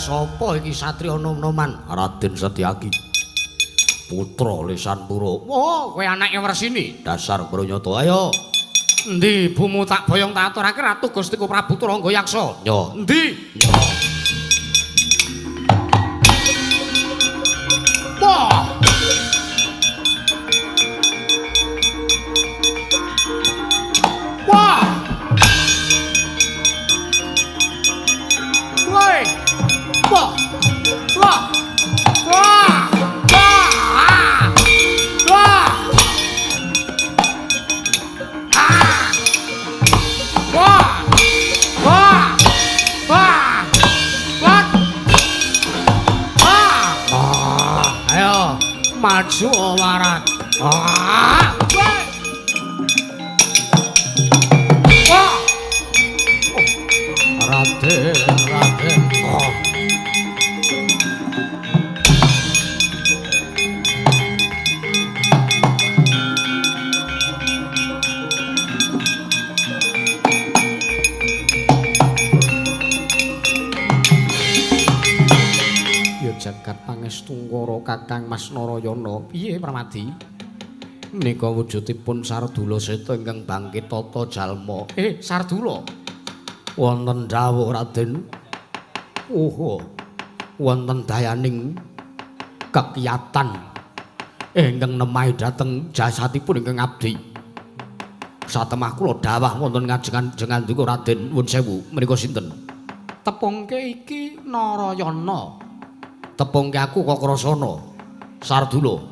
Sapa iki satriya nom-noman? Raden Setyaki. Putra Lesanpura. Wah, kowe anake Wersini. Dasar bronyata. Ayo. Endi ibumu tak boyong tak aturake Ratu Gustiku Prabu Turangga Yaksa. Yo, endi? Yo. Wah. Wah. Woi. Wah. Wah. Wah. Wah. Wah. Ah. Wah. Wah. Wah. Wah. Wah. Ah. Ayo maju warat. Ah. Wah. Raden, Raden. Oh. Ya jagat pangestungkara Kakang Mas Narayana. Piye Pramadi? Menika wujudipun Sardula Seta ingkang bangkit tata jalma. Sardula. Wonten dawuh Raden. Oho. Wonten dayaning kekiyatan ingkang nemahi dhateng jasatipun ingkang abdi. Satemah kula dawah wonten ngajengan jengandika Raden nuwun sewu. Menika sinten? Tepungke iki Narayana. Tepungke aku Kakrasana. Sardula.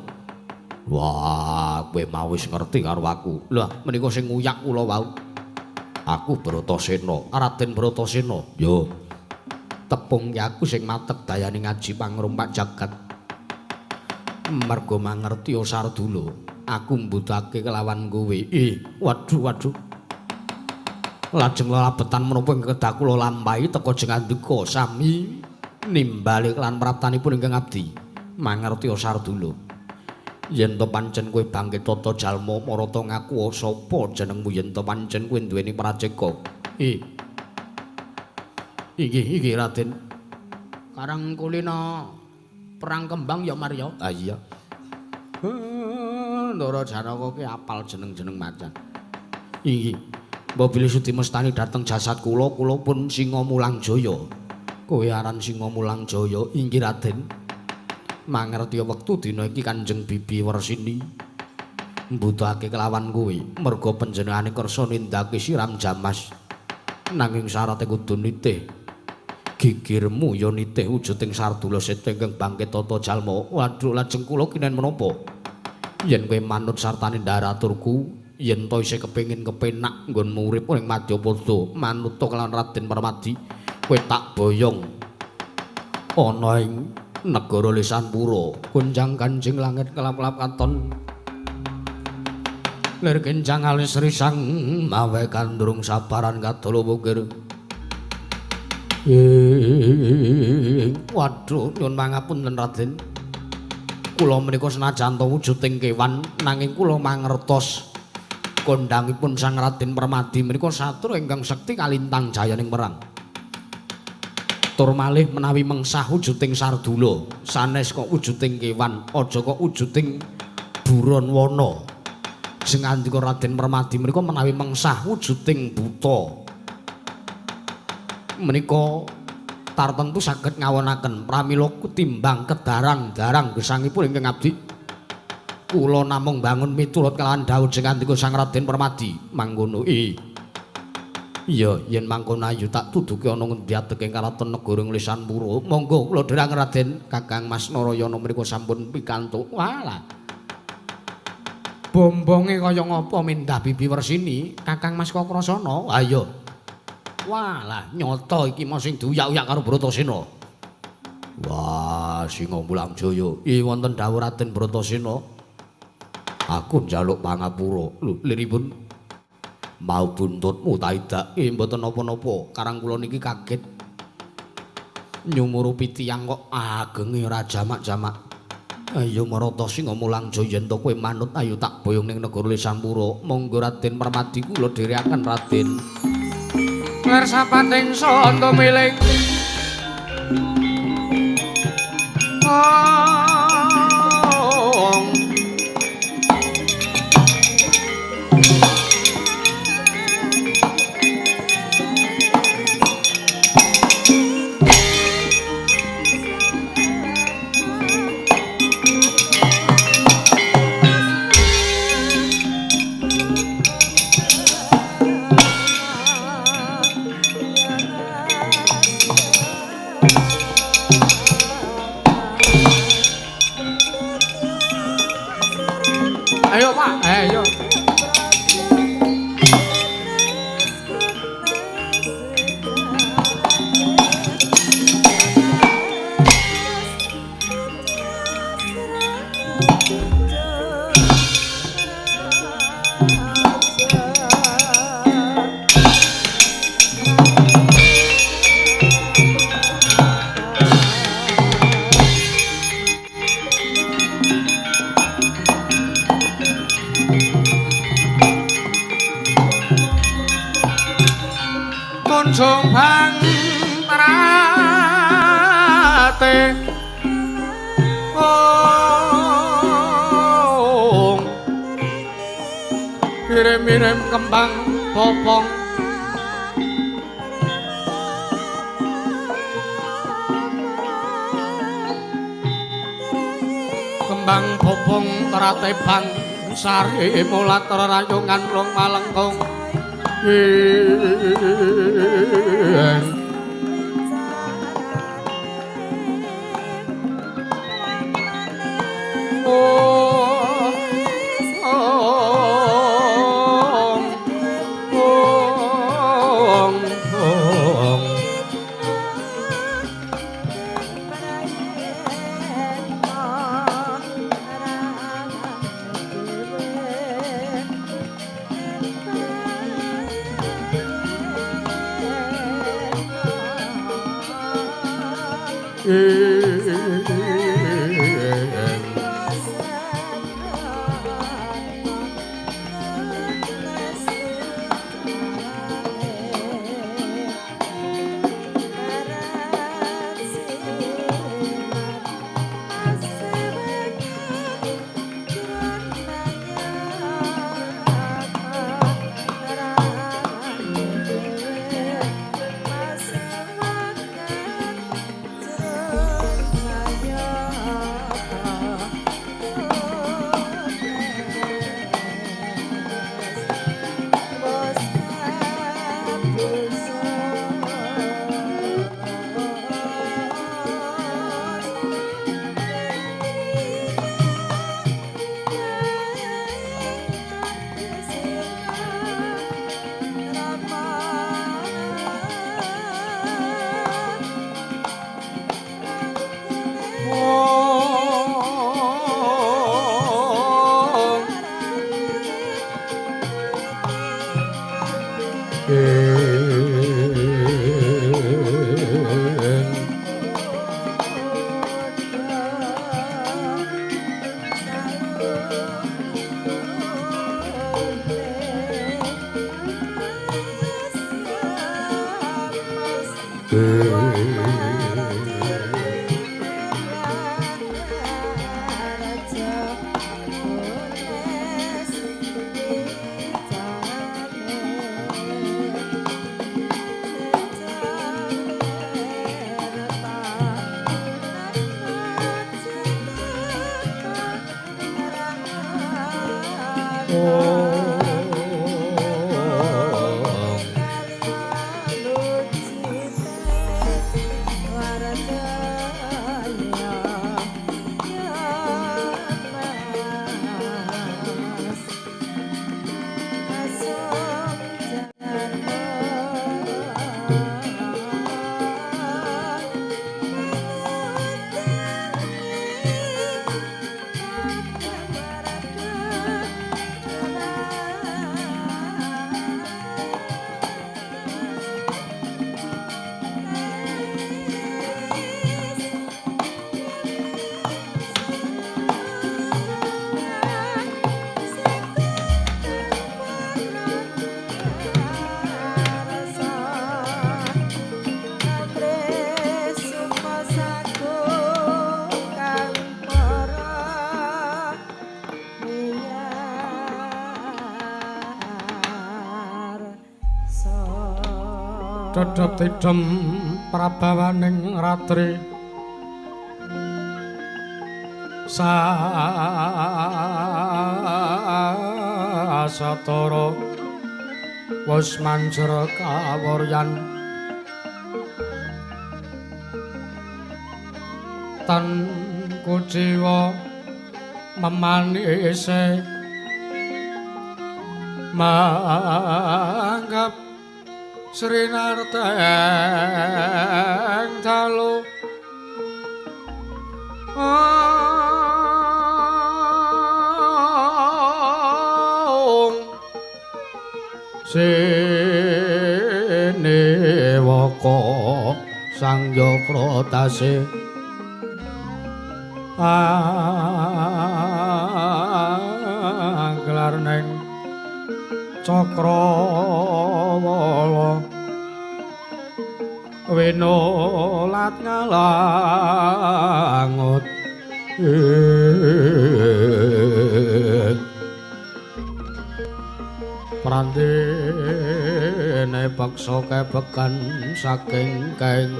Wah, kowe mau wis ngerti karo aku. Lah, menika sing nguyak kula wau. Aku Bratasena, Raden Bratasena. Yo. Tepungke aku sing matek dayane ngaji pangrumpak jagat. Merga mangerti Sardula, aku mbutake kelawan kowe. Waduh, waduh. Lajeng lelabetan menapa ingkang kedah kula lampahi teka jengandika sami nimbali lan praptanipun ingkang abdi. Mangerti Sardula. Yen to pancen kowe bangkit tata jalma marata ngaku sapa jenengmu yen to pancen kowe duweni praceka. Inggih, inggih Raden. Karang kulina perang kembang ya Marya. Ah iya. Ndara Janaka ki apal jeneng-jeneng macan. Inggih. Mbok bilih sudi mestani dhateng jasad kula, kula pun Singa Mulang Jaya. Kowe aran Singa Mulang Jaya, inggih Raden. Mangerti wektu dina iki Kanjeng Bibi Wersini mbutuhake kelawan kowe merga panjenengane kersa nindakake siram jamas. Nanging syarate kudu nitih gigirmu ya nitih wujuding Sardula Seta ingkang bangkit tata jalma. Waduh, lajeng kula kinen menapa? Yen kowe manut sartane ndaraturku, yen to isih kepengin kepenak nggonmu urip ning Madyapada, manut kelawan Raden Permadi, kowe tak boyong ana ing negara Lesanpura. Gonjang kanjing langit kelap-kelap katon. Lir kencang alis risang mawe kandrung sabaran kadala wukir. Waduh, nyuwun pangapunten Raden. Kula menika senajan to wujuding kewan nanging kula mangertos kondhangipun Sang Raden Permadi menika satru ingkang sekti kalintang jayaning perang. Tur malih menawi mengsah wujuding Sardula, sanes kok wujuding kewan, aja kok wujuding buron wana. Sing ngandika Raden Permadi menika menawi mengsah wujuding buta menika tartemtu saged ngawonaken pramila kutimbang kedarang-darang gesangipun ingkang abdi. Kula namung bangun miturut kelawan dawuh sing ngandika Sang Raden Permadi mangkono. Iya, yen mangkono ayu tak tuduke ana ngendi adeg ing karaton negara Lesanpura. Monggo kula dherekaken Raden. Kakang Mas Narayana mriku sampun pikantuk. Walah. Bombonge kaya ngapa mindah Bibi Wersini, Kakang Mas Kakrasana? Ayo. Walah, nyata iki mau sing diuyak-uyak karo Bratasena. Wah, Singa Mulang Jaya. Wonten dawuh Raden Bratasena. Aku njaluk pangapura. Lho, liripun mau buntutmu ta idak? Mboten napa-napa. Karang kula niki kaget. Nyumurupi tiyang kok agenge ora jamak-jamak. Ayo marata Singa Mulang Jaya yen to kowe manut ayo tak boyong ning negara Lesanpura. Monggo Raden Permadi kula dherekaken Raden. Ngersapating santa miling Ayo Pak, ayo. Kunjung bang terate ong kirim-kirim kembang bopong kembang bopong terate bang sari mulat rayungan rong malengkung. Dedep tidem prabawaning ratri sasatara wis manjer kawuryan tan kuciwa memanise manggap srinarteng dalu sinewaka sangya pratase anglar ning cakrawala winolat ngalangut prandene baksa kebekan saking kaing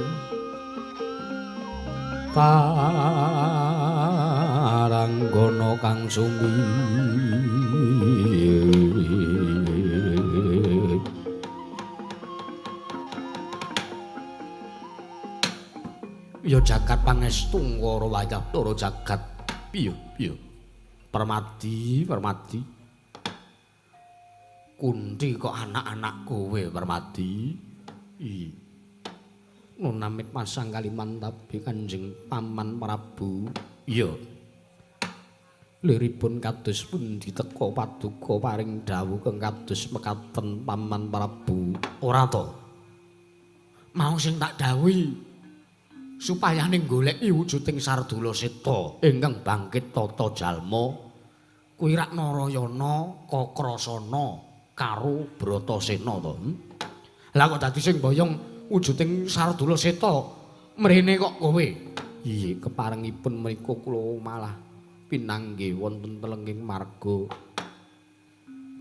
taranggana kang sumi. Ya jagat pangestu ngara wayah para jagat. Piye piye Permadi Permadi Kunti kok anak-anak kowe Permadi. I nunamit pasang Kalimantabi Kanjeng Paman Prabu. Iya. Liripun kados pundi teka paduka paring dawuh kang kados mekaten Paman Prabu. Ora to. Mau sing tak dawuhi supayane goleki wujuding Sardula Seta ingkang bangkit tata jalma kuwi rak Narayana Kakrasana karo Bratasena to. Lah kok dadi sing boyong wujuding Sardula Seta mrene kok kowe? Iya, keparengipun mriku kula malah pinanggih wonten telenging marga.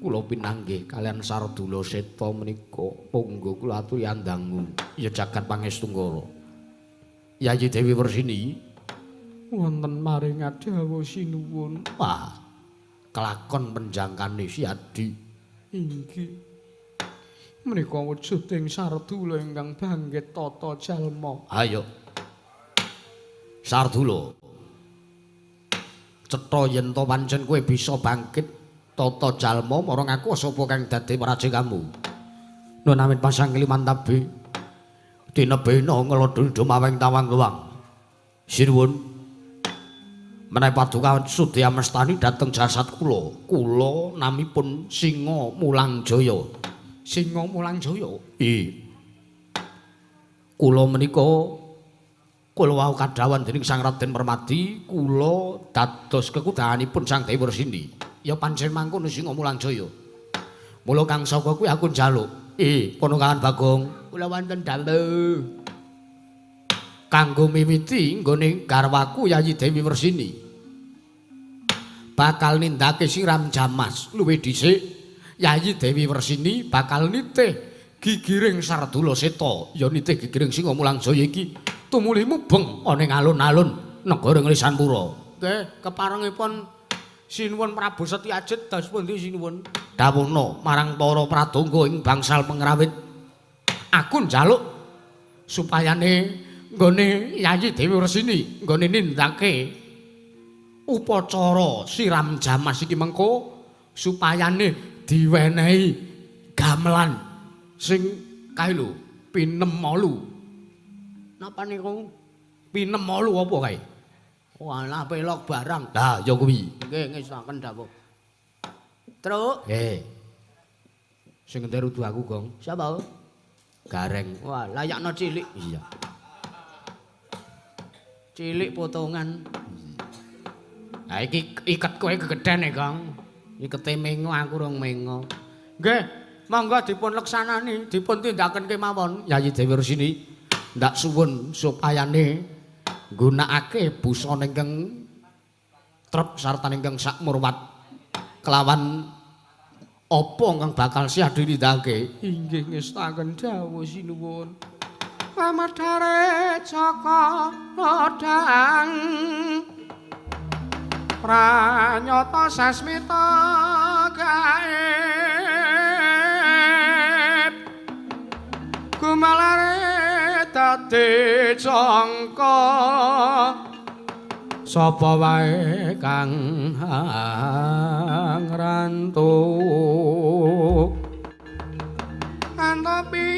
Kula pinanggih kalian Sardula Seta menika monggo kula aturi andangu. Ya jagat pangestu ngara. Yayi Dewi Wersini wonten maring dawuh sinuwun. Wah, kelakon penjangkane si Adi. Inggih. Menika wujuding Sardula ingkang bangkit tata jalma. Ayo. Sardula. Cetha yen to pancen kowe bisa bangkit tata jalma marang aku sapa kang dadi prajekamu. Nun amit pasang Kalimantabi. Tinebena ngelodho dumaweng tawang luwang. Sinuwun. Menawi paduka sudi amestani dhateng jasad kula. Kula namipun Singa Mulangjaya. Singa Mulangjaya. Ih. Kula menika kula wau kadhawuhan dening Sang Raden Permadi, kula dados kekudahanipun Sang Dewi Wersini. Ya pancen mangkono Singa Mulangjaya. Mula kang saka kuwi aku njaluk. Ih, kono kawan Bagong. Kula wonten dawuh. Kanggo miwiti nggone garwaku Yayi Dewi Wersini. Bakal nindakake siram jamas luwih dhisik Yayi Dewi Wersini bakal nitih gigiring Sardula Seta, ya nitih gigiring Singa Mulangjaya iki tumuli mubeng ana ing alun-alun negara Nglisanpura. Nggih, keparengipun Sinuwun Prabu Setyajid dos pundi sinuwun? Dawuhna marang para pradangga ing bangsal pengrawit. Aku njaluk supayane nggone Yayi Dewi Wersini nggone nindakake upacara siram jamas iki mengko supayane diwenehi gamelan sing kae lho pinemolu. Napa niku? Pinemolu apa kae? Walah pelok barang. Lah ya kuwi. Nggih ngestokaken dawuh. Truk. Nggih. Sing ngendi rudu aku, Gong? Sapa? Gareng. Wah, layakno cilik. Iya. Cilik potongan. Lah iki iket kowe kegedhen e, Gong. Ikete mengo aku rong mengo. Nggih, monggo dipun leksanani, dipun tindaken kemawon. Yayi Dewi Wersini ndak suwun supayane nggunakake busana ingkang trep sarta ingkang sakmurwat kelawan Apa ingkang bakal siah ditindakake? Inggih ngestaken dawuh sinuwun. Pamedare Jaka Lodang pranyata sasmita gaib gumalare dadi jangka sapa wae kang ngrantuk antopi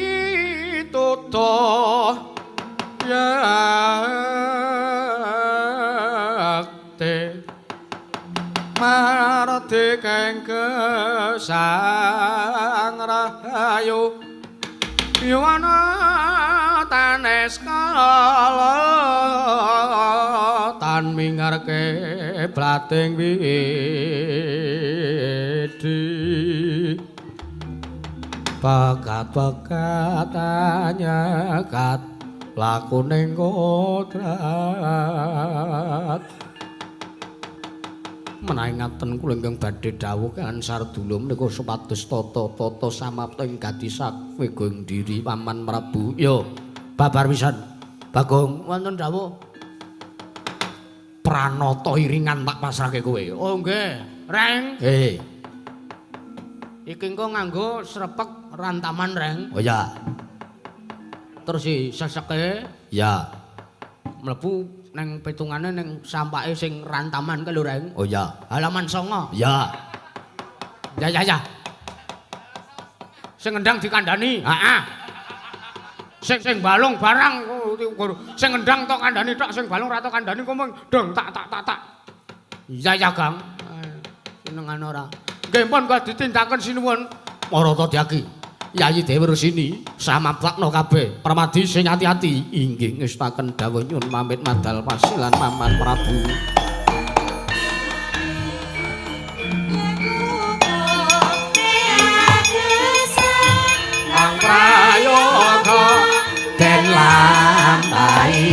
tutuh yakti mardika gesang rahayu yuwana tanes kala tan mingarke blating widi pekat-pekat anyekat lakuning kodrat. Menawi ngaten kula ingkang badhe dawuh kan Sardula menika supados tata-tata samapta ing gadisak wega ing diri Paman Prabu. Yo, babar pisan. Bagong wonten dawuh. Pranata iringan tak pasrahke kowe. Oh nggih, Reng. Heh. Iki engko nganggo srepek rantaman, Reng. Oh ya. Terus si seseke ya. Mlebu neng pitungane neng sampake sing rantaman ke lho, Reng. Oh ya. Halaman 9. Ya. Ya ya ya. Sing ngendang dikandani. Heeh. Sing sing balung barang sing ngendang tok kandhani tok, sing balung ra tok kandhani kok mung dong tak tak tak tak. Iya ya, Gang. Senengane ora. Nggih pun kok ditindaken sinuwun. Marata Dyaki. Yayi Dewi Rusini samapakna kabeh. Pramadi sing ati-ati. Inggih ngestaken dawuh nyuwun pamit madal pasilan Paman Prabu. Kang prayoga den lampahi.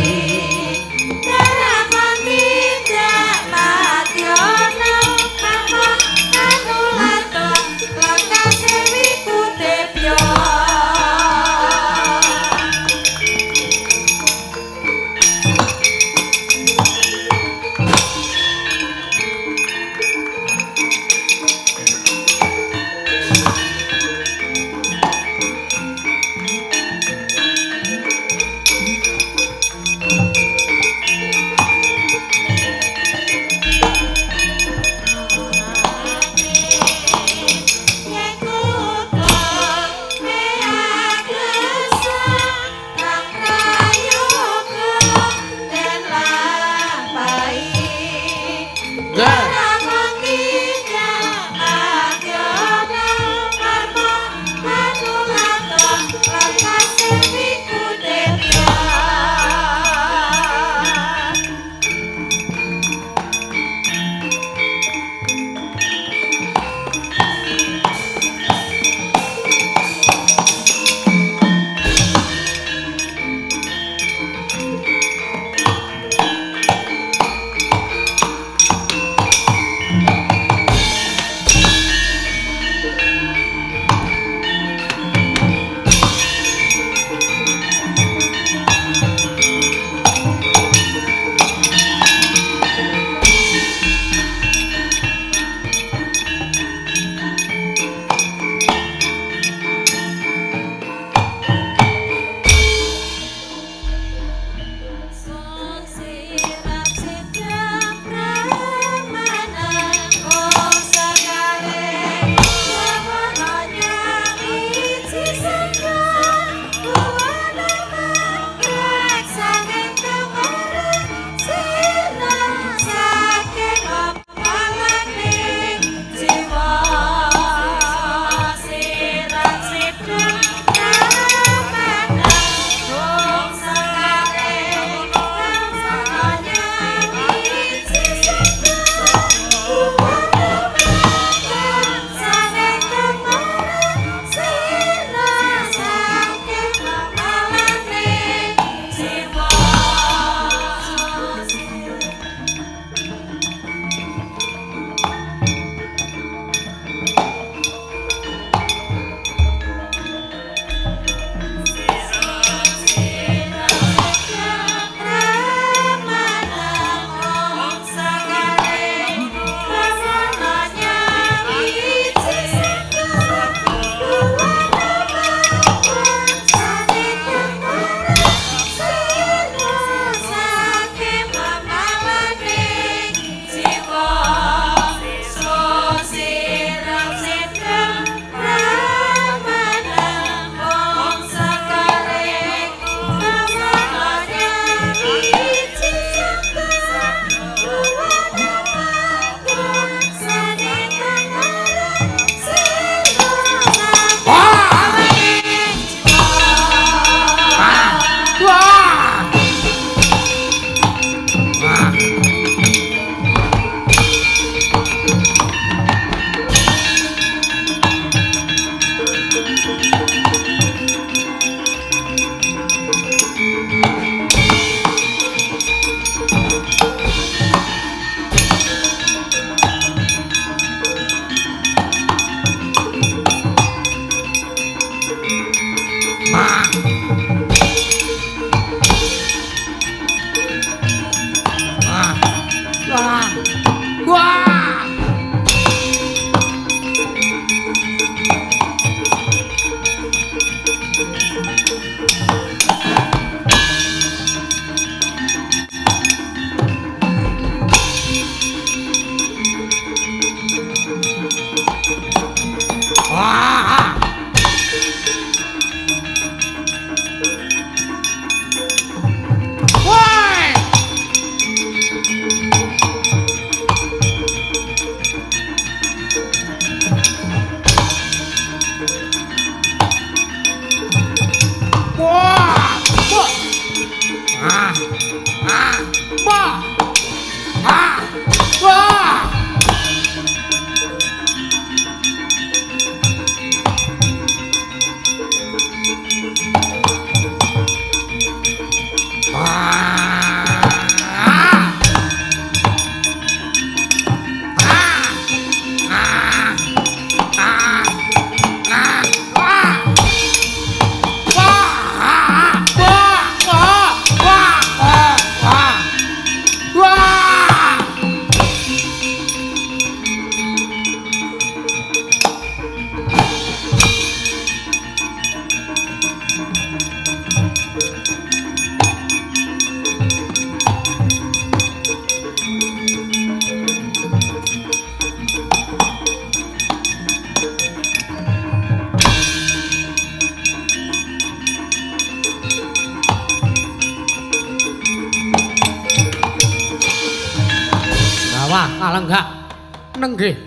Nenggih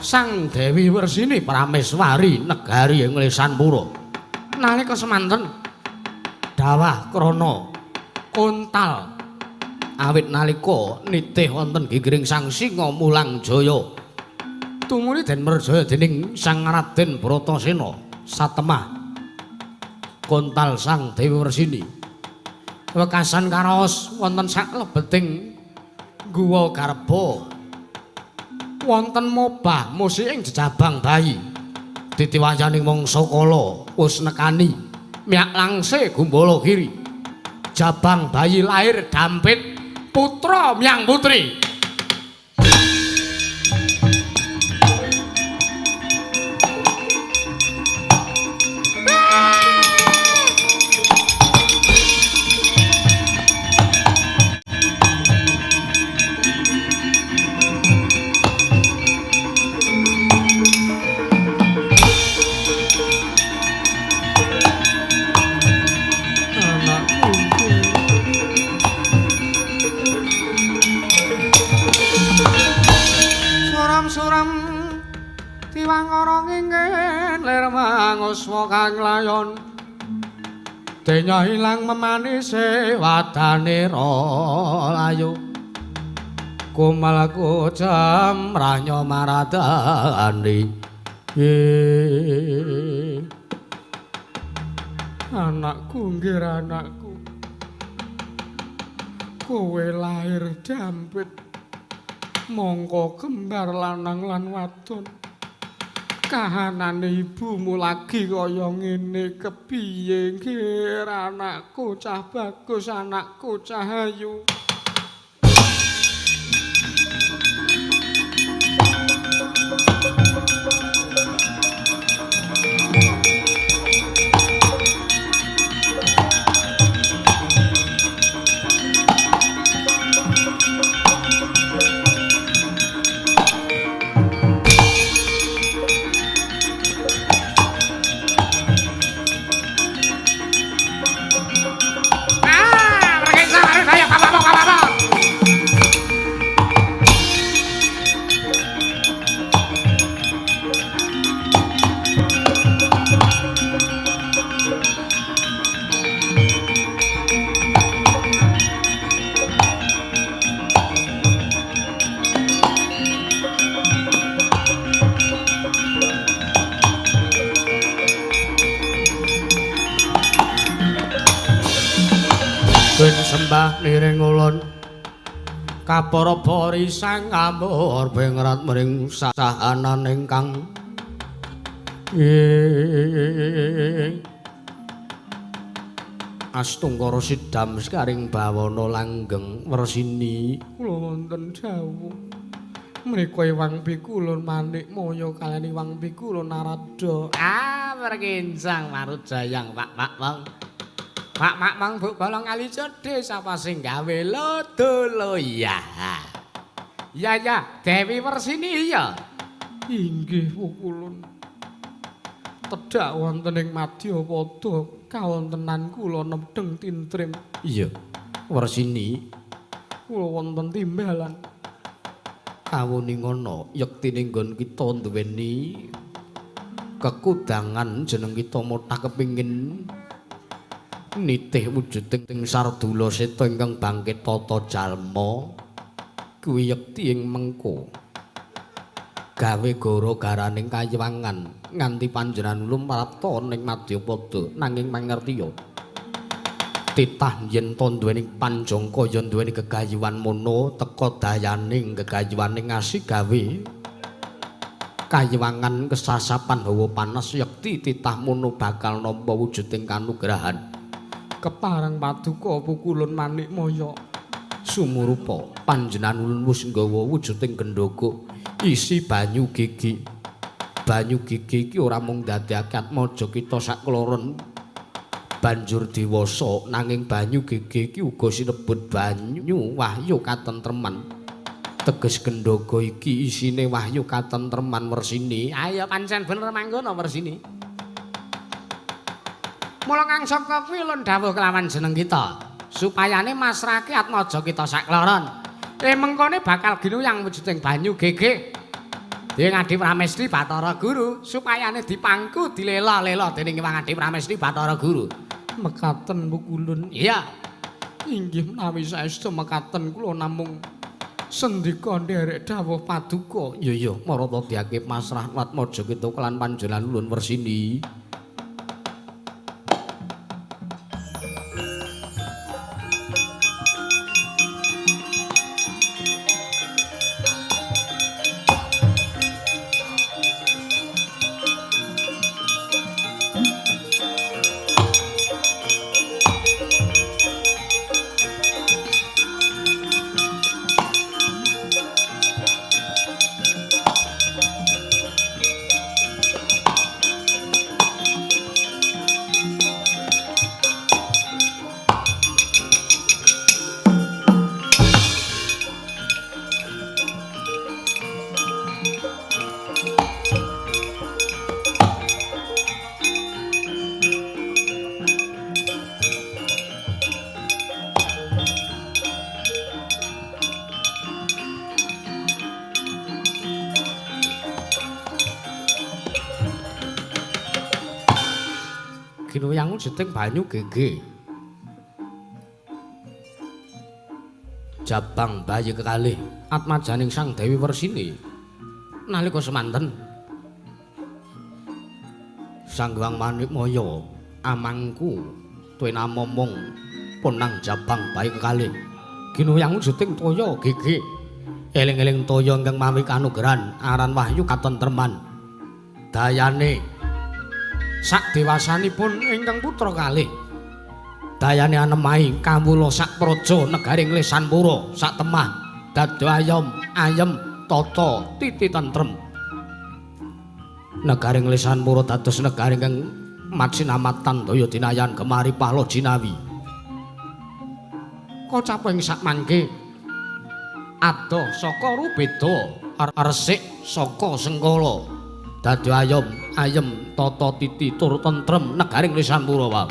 Sang Dewi Wersini Prameswari negari ing Lesanpura. Nalika semanten dawah krana kontal awit nalika nitih wonten gigiring Sang Singa Mulang Jaya. Tumuli den merjaya dening Sang Raden Bratasena satemah kontal Sang Dewi Wersini. Wekasan karaos wonten saklebeting guwa garba. Wonten mobah musik ing jejabang bayi. Titiwayaning mangsa kala wis nekani miyak langse gumbala kiri. Jabang bayi lahir dampit putra myang putri. Kang layon denya ilang memanise wadane layu kumalku jemranyo maradani. Anakku nggih anakku, kowe lahir dampit mongko kembar lanang lan wadon. Kahanane ibumu lagi kaya ngene kepiye nggih anakku cah bagus, anakku cah ayu. Sembah niring ulun kapara bori sang amur bengrat mring sahanan ingkang astungkara sidam sekaring bawana langgeng wersini. Kula wonten dawuh menika Ewang Pikulun manik moyo kaliyan Ewang Pikulun Narada. Ah perkincang marujayang Pak Pak Wong. Mak mak mang buk bolong kali cedhe sapa sing gawe lodolo ya. Ya ya Dewi Wersini ya. Inggih pukulun. Tedhak wonten ing Madyapada kawontenan kula nemdheng tintrim. Iya. Wersini kula wonten timbalan. Kawuningono yektine nggon kita duweni kekudangan jeneng kita motah kepingin nitih wujuding Sardula Seta ingkang bangkit tata jalma kuwi yekti ing mengko gawe gara-garaning kayiwangan nganti panjenengan lumrapta ning Madyapada. Nanging mangertiya Titah yen to duweni panjangka ya duweni gegayuhan mono teka dayaning gegayuhane ngasih gawe kayiwangan kesasapan hawa panas yekti titah mono bakal nampa wujuding kanugrahan. Kepareng paduka pukulun Manikmaya sumurupa panjenengan ulun wis nggawa wujuding gendhoga isi banyu gigi. Banyu gigi iki ora mung ndadekake atmaja kita sakloron banjur dewasa, nanging banyu gigi iki uga sinebut banyu wahyu katentreman. Teges gendhoga iki isine wahyu katentreman wersini. Ayo pancen bener mangkono wersini. Mula kang saka kuwi ulun dawuh kelawan jeneng kita supayane masrahke atmaja kita sakloron. Mengkone bakal ginuyang wujuding banyu gigi. Dening Adi Pramesti Bathara Guru supayane dipangku dilela-lela dening Hyang Adi Pramesti Bathara Guru. Mekaten pukulun. Iya. Inggih menawi saestu mekaten kula namung sendika nderek dawuh paduka. Iya iya, marata diake pasrah atmaja kita kelan panjenengan ulun wersini. Ginuyang wujuding banyu gege. Jabang bayi kekalih atmajaning Sang Dewi Wersini nalika semanten Sang Hyang Manikmaya amangku tuwinamomong ponang jabang bayi kekalih. Ginuyang wujuding toya gege. Eling-eling toya ingkang mawi kanugrahan aran wahyu katentreman. Dayane sak dewasanipun ingkang putra kalih dayane anemahi kawula sak praja negaring Lesanpura sak temah dadi ayom ayem tata titi tentrem. Negaring Lesanpura dados negari ingkang macinamatan daya dinayan gemari pala jinawi. Kocap ing sak mangke adoh saka rubeda resik saka sengkala dadi ayom ayem tata titi tur tentrem negaring Lesanpura wae.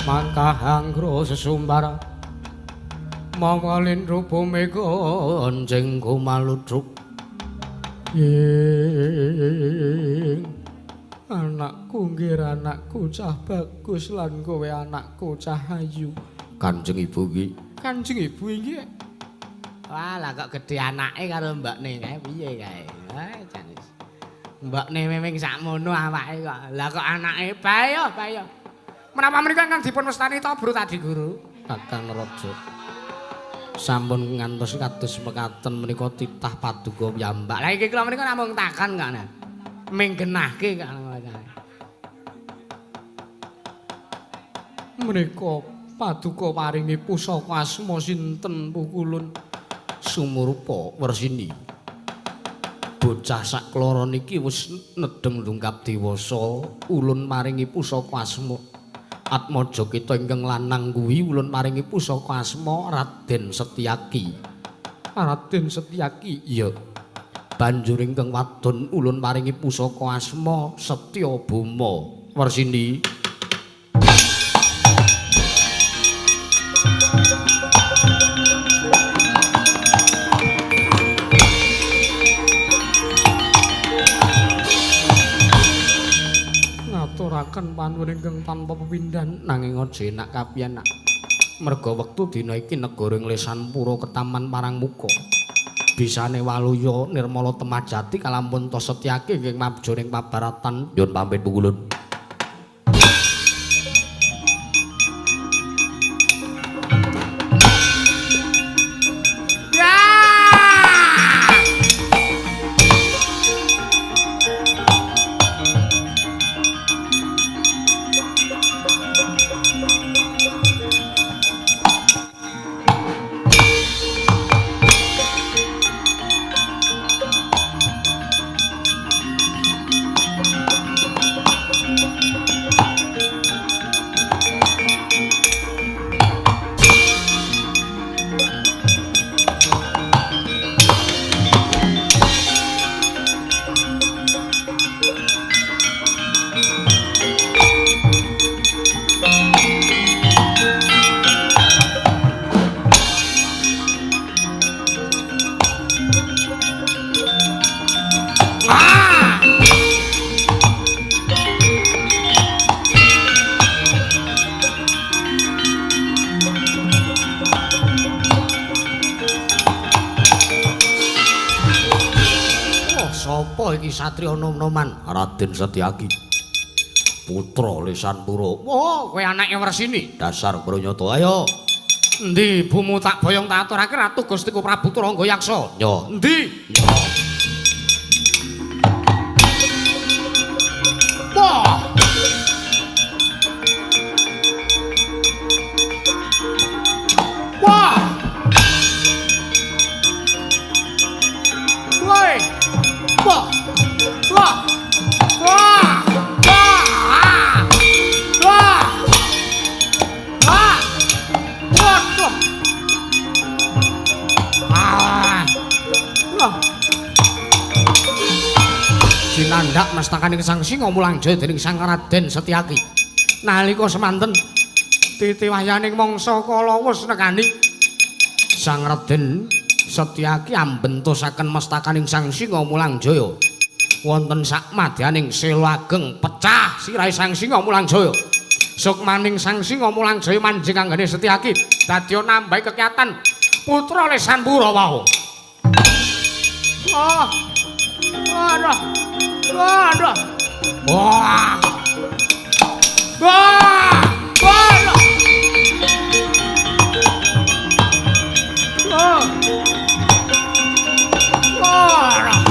Mangkahanggra sesumbar mawa lindru bumi gonjeng gumaludruk. Ing anakku nggih anakku cah bagus lan kowe anakku cah ayu. Kanjeng Ibu iki. Kanjeng Ibu iki. Wah, lah kok gedhe anake karo mbokne kae piye kae? Wah, jan. Mbokne memeng sakmono awake kok. Lah kok anake bae yo, bae yo. Menapa menika ingkang dipun wastani Tobro tadi Guru? Kakang Raja. Sampun ngantos kados mekaten menika titah paduka piyambak. Lah iki kula menika namung takon kok. Ming genahke kok. Menika paduka paringi pusaka asma sinten pukulun? Sumurupa Wersini. Bocah sakloro niki wis nedheng lungkap dewasa, ulun maringi pusaka asma. Atmaja kita ingkang lanang kuwi ulun maringi pusaka asma Raden Setyaki. Raden Setyaki, iya. Banjur ingkang wadon ulun maringi pusaka asma Setyabama. Wersini. Ngaturaken panuwun ingkang tanpa pepindhan, nanging aja enak kapiyenak. Merga wektu dina iki negara ing Lesanpura ketaman marang muka. Bisane waluya nirmala temajati kalampun ta Setyaki ing mabja ning pabaratan. Nyuwun pamit pukulun. Satriya nom-noman Raden Setyaki putra Lesanpura. Oh, kowe anake Wersini. Dasar pranyata. Ayo. Endi ibumu tak boyong tak aturake Ratu Gustiku Prabu Turangga Yaksa. Yo, endi? Yo. Wah. Wah. Woi. Wah. Wah. Wah. Wah. Wah. Wah. Waduh. Ah. Wah. Jinandak mestakaning Sang Singa Mulang Jaya dening Sang Raden Setyaki. Nalika semanten titi wahyaning mangsa kala wus nekani Sang Raden Setyaki ambentosaken mestakaning Sang Singa Mulang Jaya. Wonten sak madyaning sela ageng pecah sirahe Sang Singa Mulang Jaya. Sukmaning Sang Singa Mulang Jaya manjing anggene Setyaki dadi nambahi kekiatan putra Lesanpura wau. Ah. Aduh. Aduh. Wah. Wah. Wah. Wah. Wah.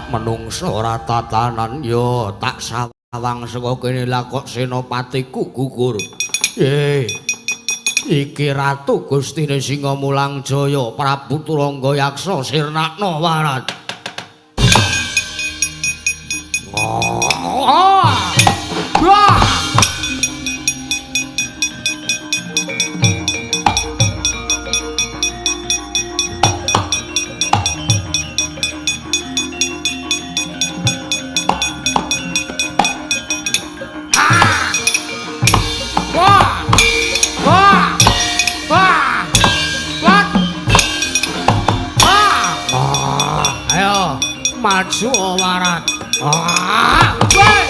Menungso ora tatanan ya tak sawang saka kene lah kok senopatiku gugur. Iki Ratu Gustine Singa Mulang Jaya Prabu Turangga Yaksa sirnakna warat. Wah. Wah. Maju warat. Ah. Wah.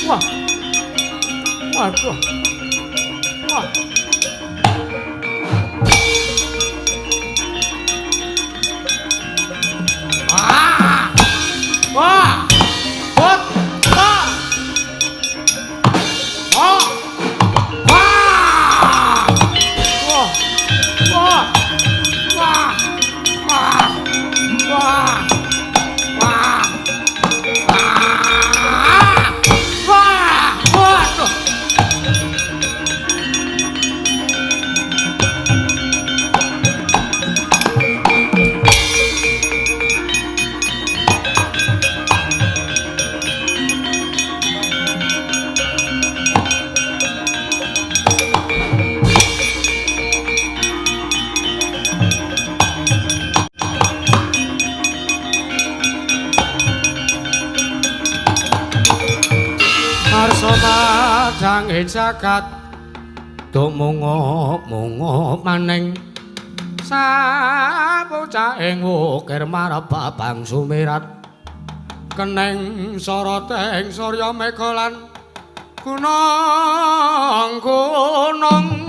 Wah. Waduh. Wah. Langit jagat do mungup-mungup maning sabocahing wukir marep babang sumirat keneng soroteng surya mega lan gunung-gunung.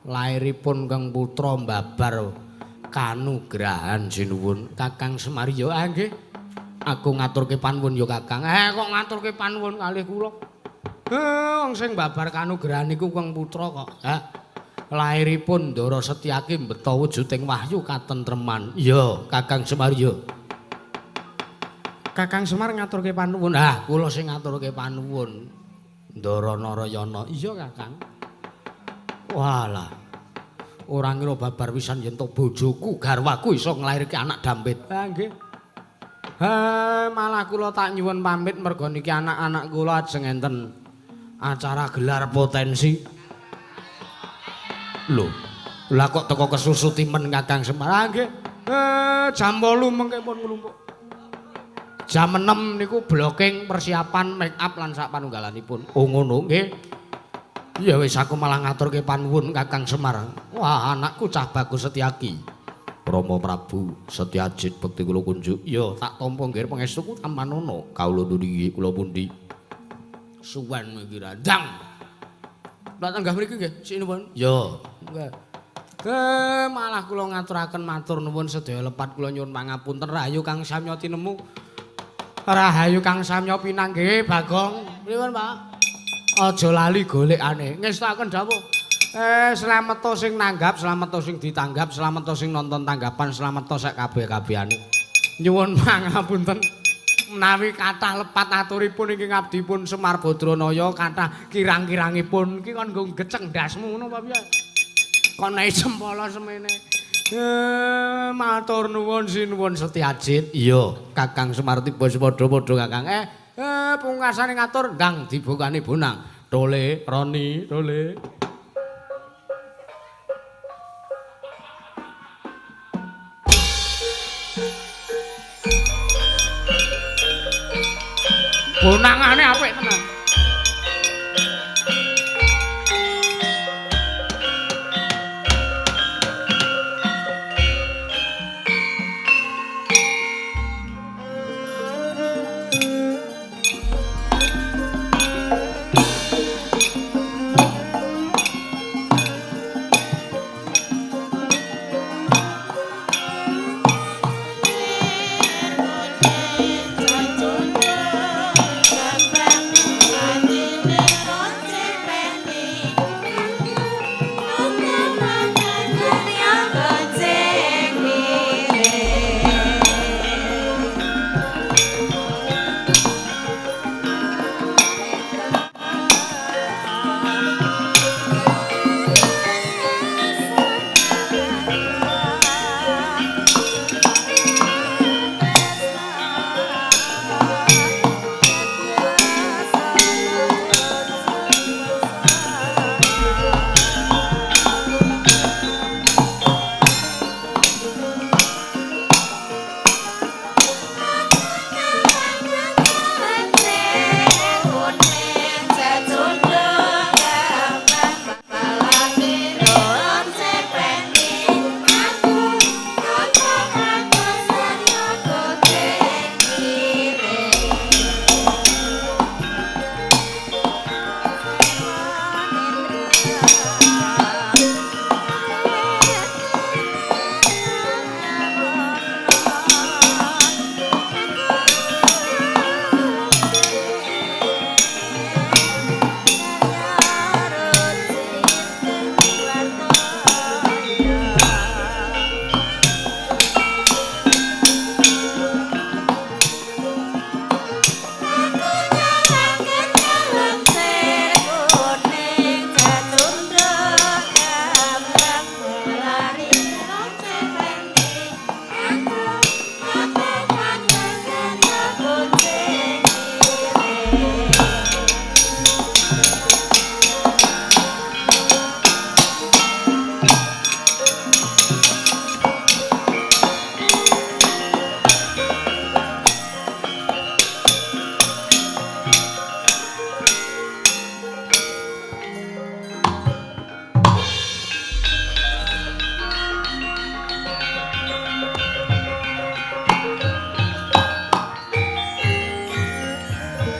Lairipun Kang Putra mbabar kanugrahan sinuwun Kakang Semar. Ya nggih, aku ngaturke panuwun ya Kakang. Kok ngaturke panuwun kalih kula? Wong sing mbabar kanugrahan niku Kang Putra kok. Lairipun Ndara Setyaki mbeta wujuding wahyu katentreman. Ya Kakang Semar ya. Kakang Semar ngaturke panuwun. Ah, kula sing ngaturke panuwun Ndara Narayana. Iya Kakang. Walah, ora ngira babar pisan yen to bojoku garwaku iso nglairke anak dampit. Ha nggih. Ha malah kula tak nyuwun pamit merga niki anak-anak kula ajeng enten acara gelar potensi. Lho, lah kok teko kesusu timen Kakang Semar? Ha nggih. Jam 8 mengke pun nglumpuk. Jam 6 niku blocking persiapan make up lan sak panunggalanipun. Oh ngono nggih. Ya wis aku malah ngaturke panuwun Kakang Semar. Wah, anakku cah bagus Setyaki. Rama Prabu Setyajit bekti kula kunjuk. Ya tak tampa nggih pangestuku tamanono. Kawula nuli kula pundi. Suwen iki randang. Lah tanggah mriki nggih, sinuwun. Ya, nggih. Malah kula ngaturaken matur nuwun sedaya lepat kula nyuwun pangapunten rahayu kang samya tinemu. Rahayu kang samya pinanggih Bagong. Pripun, Pak? Aja lali golekane. Ngestakaken dawuh. Slameto sing nanggap, slameto sing ditanggap, slameto sing nonton tanggapan, slameto sak kabeh-kabehane. Nyuwun pangapunten menawi kathah lepat aturipun ingkang abdipun Semar Badranaya kathah kirang-kirangipun iki kon nggo geceng ndasmu ngono apa piye? Kon nek sempala semene. Matur nuwun sinuwun Setyajit. Iya, Kakang Semar tiba padha-padha Kakang. Pungkasane ngatur ndang dibukani bonang. Tole, Roni, tole. Bonangane apik.